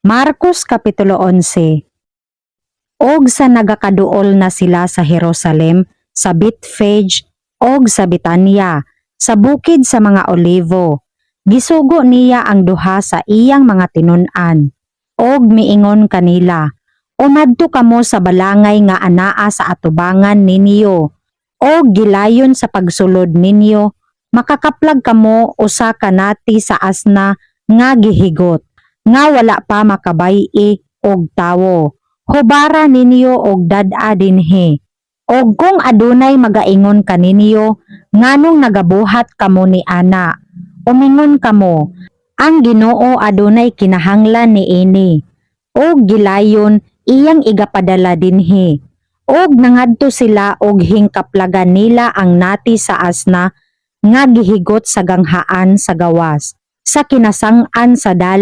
Marcos Kapitulo 11. Og sa nagakaduol na sila sa Jerusalem, sa Bethphage og sa Betania, sa bukid sa mga Olivo, gisugo niya ang duha sa iyang mga tinun-an. Og miingon kanila, "Umadto kamo sa balangay nga anaa sa atubangan ninyo, og gilayon sa pagsulod ninyo, makakaplag kamo usa ka nati sa asna nga gihigot, nga wala pa makabay-i og tawo. Hubara ninyo og dad-a dinhi. Og kung adunay magaingon kaninyo, 'Nganong nagabuhat kamo ni ana?' Umingon kamo, 'Ang Ginoo adunay kinahanglan niini,' og gilayon iyang igapadala dinhi." Og nangadto sila og hingkaplagan nila ang nati sa asna nga gihigot sa ganghaan sa gawas, sa kinasang-an sa dalan.